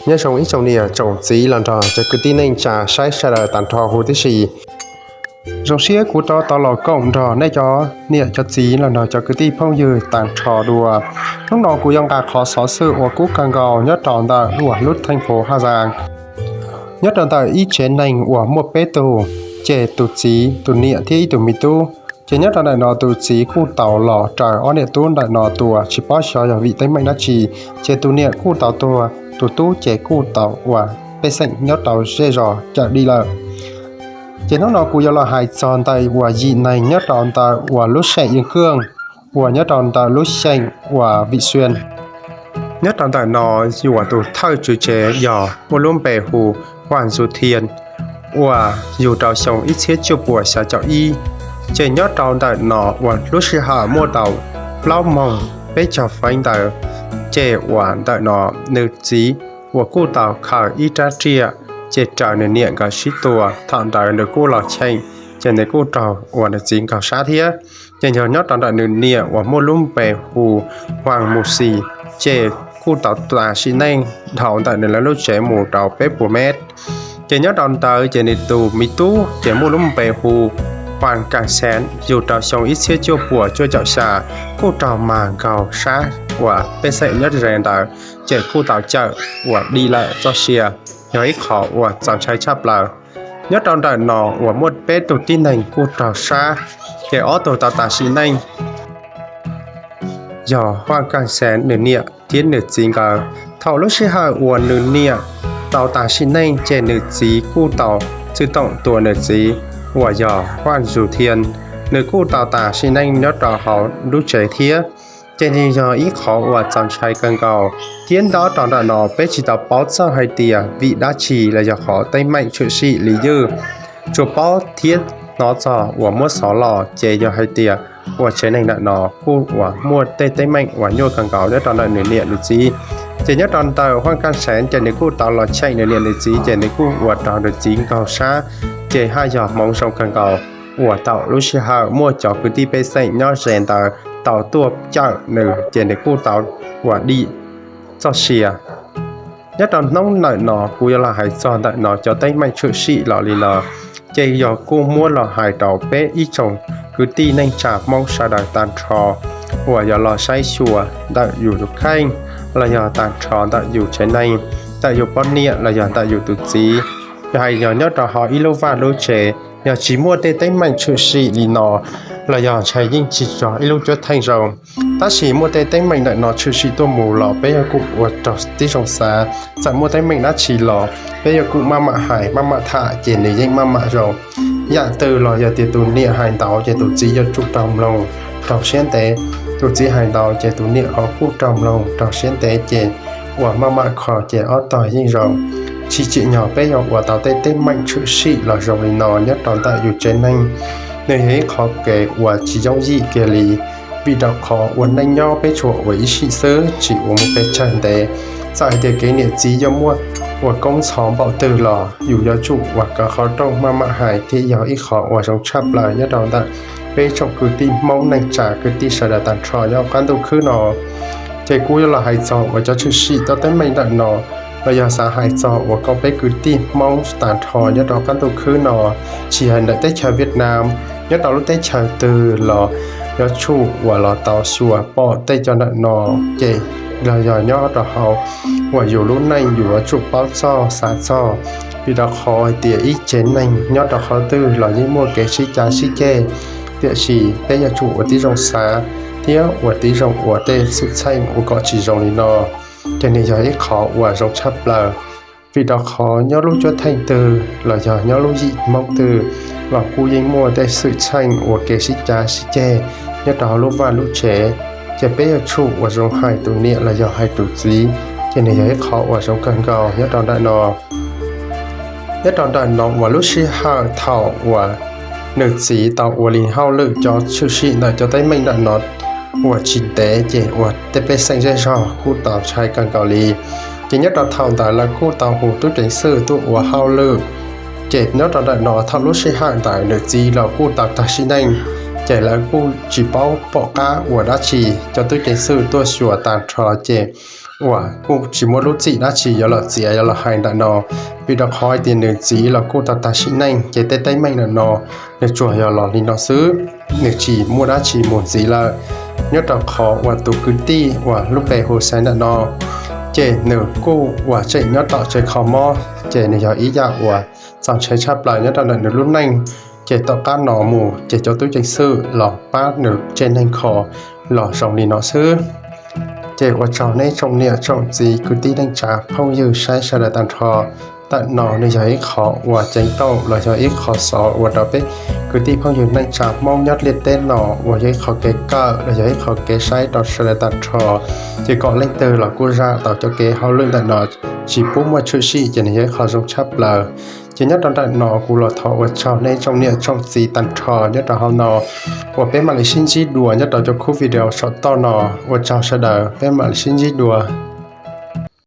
Nyob zoo ib tsoom niam tsoom txiv los nrog cov kwv tij neej tsa saib sawv daws tag nrho huv tib si. Zoo siab kuv rov tau los koom nrog nej cov niam cov txiv los nrog cov kwv tij phooj ywg tag nrho dua. Hnub no kuv yuav nqa qhov xov xwm uas kub kawg nkaus nyob rau ntawm uas lub theej phuv Haj Zaas. Nyob rau ntawm ib tsev neeg uas muaj peb tug, ces tus txiv, tus niam thiab ib tug me tub. Ces nyob rau ntawm no tus txiv kuj tau los raws ob niam tub ntawm no tua tsis paub xyov yog vim teeb meem dab tsi, ces tus niam kuj tau tuag, tus tub ces kuj tau ua pej xeem nyob rau zej zos cawm dim lawm. Ces hnub no kuv yuav los hais txog ntawm uas yim neeg nyob rau ntawm uas lub seem Yeej Kwj uas nyob rau ntawm lub xeem uas Vim Xuyas. Nyob rau ntawm no yus tus thawj tswv tsev yog muaj lub npe hu Huaj Zus Thias uas yug rau xyoo ib txhiab cuaj puas xya caum ib. Ces nyob rau ntawm no uas lub sij hawm muaj tau plaub moos peb caug feeb ntawd, ces uas ntawm no nws txiv uas kuj tau khaws ib rab riam, ces raws nws niam nkawd sib tua, thaum ntawd nws kuj los cheem, ces nws kuj raug uas nws txiv nkaug sab thiab. Ces yog nyob rau ntawm nws niam uas muaj lub npe hu Huaj Mus Xis, ces kuj tau tas sim neej dhau ntawm nws lawv lub tsev mus rau peb puas mev. Ces nyob rau ntawd ces nws tus me tub ces muaj lub npe hu Huaj Kaj Xeev, yug rau xyoo ib txhiab cuaj puas cuaj caum xya, kuj raug mag nkaug sab uas pej xeem nyob ze ntawd, ces kuj tau cawm uas dim lawm txoj sia, yog ib qho uas txaus ntshai tshaj plaws. Nyob rau ntawm no uas muaj peb tug tib neeg kuj raug sab, ces ob tug tau tas sim neej yog Huaj Kaj Xeev nws niam thiab nws txiv nkawd. Thaum lub sij hawm uas nws niam tau tas sim neej ces nws txiv kuj tau txwj toom tua nws txiv uas yog Huaj Zus Thias, nws kuj tau tas sim neej nyob rau hauv lub tsev thiab. Ces nws yog ib qho uas txaus ntshai kawg nkaus, thiab nyob rau ntawm no peb tsis tau paub txog hais tias vim dab tsi los yog qhov teeb meem tshwm sim li ywj, tsuas paub thiab hnov txog uas muab xov los ces yog hais tias uas tsev neeg ntawm no kuj uas muaj tej teeb meem uas nyuaj kawg nkaus nyob rau ntawm nws niam nws txiv. Ces nyob rau ntawm Huaj Kaj Xeev ces nws kuj tau los cheem nws niam nws txiv, ces nws kuj uas raug nws txiv nkaug sab, ces haj yog hmoov zoo kawg nkaus uas thaum lub sij hawm muaj cov kwv tij pej xeem nyob ze ntawd tau tuaj cawm nws, ces nws kuj tau uas dim txoj sia. Nyob rau hnub ntawm no kuv yuav los hais txog ntawm no cov teeb meem tshwm sim los li no, ces yog kuj muab los hais rau peb ib tsoom kwv tij neej tsa Hmoob sawv daws tag nrho uas yuav los saib xyuas ntawm yus tus kheej, los yog tag nrho ntawm yus tsev neeg, ntawm yus poj niam los yog ntawm yus tus txiv. Yog hais yog nyob rau hauv ib lub vaj lub tsev, yog tsis muaj tej teeb meem tshwm sim li no los yog ntshai yeej tsis yog ib lub cuab theej zoo. Tab sis muaj tej teeb meem ntawm no tshwm sim tuaj mus los peb yuav tsum ua rau tib zoo xav. Txawm muaj teeb meem dab tsi los peb yuav tsum maj mam hais maj mam tham ces nws yeej maj mam zoo. Yam twg los yog tias tus niam hais ntau ces tus txiv yuav tsum raug mloog, raug siab ntev. Tus txiv hais ntau ces tus niam ho kuj raug mloog, raug siab ntev ces uas maj mam kho ces ob tog yeej zoo. Tsis tsim nyog peb yuav ua tau tej teeb meem tshwm sim los zoo li no nyob rau ntawm yus tsev neeg. Nws yog ib qho kev uas tsis yooj yim kiag li, vim rau qhov ua neej nyob peb tsuas ua ib sim xwb, tsis ua mus pes tsawg ntev. Txawm hais tias kev niam txiv yuav muaj ua koob ntxhov npaum twg los yus yuav tsum ua kom qhov rooj maj mam hais thiab yog ib qho uas zoo tshaj plaws nyob rau ntawm peb tsoom kwv tij Hmoob neej tsa kwv tij sawv daws tag nrho nyob qab ntuj khwb no. Ces kuv yuav los hais txog uas cov tshwm sim tau teeb meem ntawm no, los yog xav hais txog uas kom peb kwv tij Hmoob tag nrho nyob rau qab ntuj khwb no, tsis hais ntawm teb chaws Vietnam, nyob rau lub teb chaws twg los yuav tsum uas los tau xyuas pom tej cov ntawm no, ces los yog nyob rau hauv uas yus lub neej yus yuav tsum paub txog xav txog, vim rau qhov hais tias ib tsev neeg nyob rau qhov twg los yeej muaj kev sib cav sib ceg, tiam sis peb yuav tsum ua tib zoo xav thiab ua tib zoo ua tej xwm txheej ua kom tsis zoo li no, ces nws yog ib qho uas zoo tshaj plaws. Vim rau qhov nyob lub cuab theej twg los yog nyob lub yim Hmoob twg los kuj yeej muaj tej xwm txheej ua kev sib cav sib ceg nyob rau hauv lub vaj lub tsev, ces peb yuav tsum ua zoo hais tus niam los yog hais tus txiv, ces nws yog ib qho uas zoo kawg nkaus nyob rau ntawm no. Nyob rau ntawm no uas lub sij hawm thaum uas nws txiv tau ua li hauj lwm cov tshwm sim ntawm cov teeb meem ntawm no uas tsis ntev ces uas tej pej xeem zej zog kuj tau ntshai kawg nkaus li. Ces nyob rau thaum ntawd lawv kuj tau hu tub ceev xwm tuaj ua hauj lwm. Ces nyob rau ntawm no thaum lub sij hawm ntawd nws txiv los kuj tau tag sim neej, ces lawv kuj tsis paub pom qab ua dab tsi. Cov tub ceev xwm tuaj xyuas tag nrho ces uas kuj tsis muaj lub txim dab tsi yuav los txiav yuav los hais ntawm no, vim rau qhov hais tias nws txiv los kuj tau tag sim neej, ces tej teeb meem ntawm no nws tsuas yog los li no xwb, nws tsis muaj dab tsi mus ntxiv lawm. Nyob rau qhov uas tus kwv tij uas lub npe hu Xaiv ntawm no, ces nws kuj uas tseem nyob tom tsev kho mob, ces nws yog ib yam uas txaus ntshai tshaj plaws nyob rau ntawm nws lub neej. Ces tom qab no mus ces cov tub ceev xwm los pab nws tsev neeg kho los zoo li no xwb. Ces ua tsaug nej tsoom niam tsoom txiv kwv tij neej tsa phooj ywg saib sawv daws tag nrho. Ntawm no nws yog ib qho uas ceev tau los yog ib qho xov ua rau peb kwv tij phooj ywg neej tsa Hmoob nyob liaj teb no uas yog ib qho kev kawm los yog ib qho kev saib rau sawv daws tag nrho. Ces kom leej twg los kuj zam tau cov kev hauj lwm ntawm no tsis pub muaj tshwm sim ces nws yog ib qho zoo tshaj plaws. Ces nyob rau ntawm no kuv los thov ua tsaug nej tsoom niam tsoom txiv tag nrho nyob rau hauv no, uas peb mam li sib ntsib dua nyob rau cov khub video saum toj no. Ua tsaug sawv daws, peb mam li sib ntsib dua.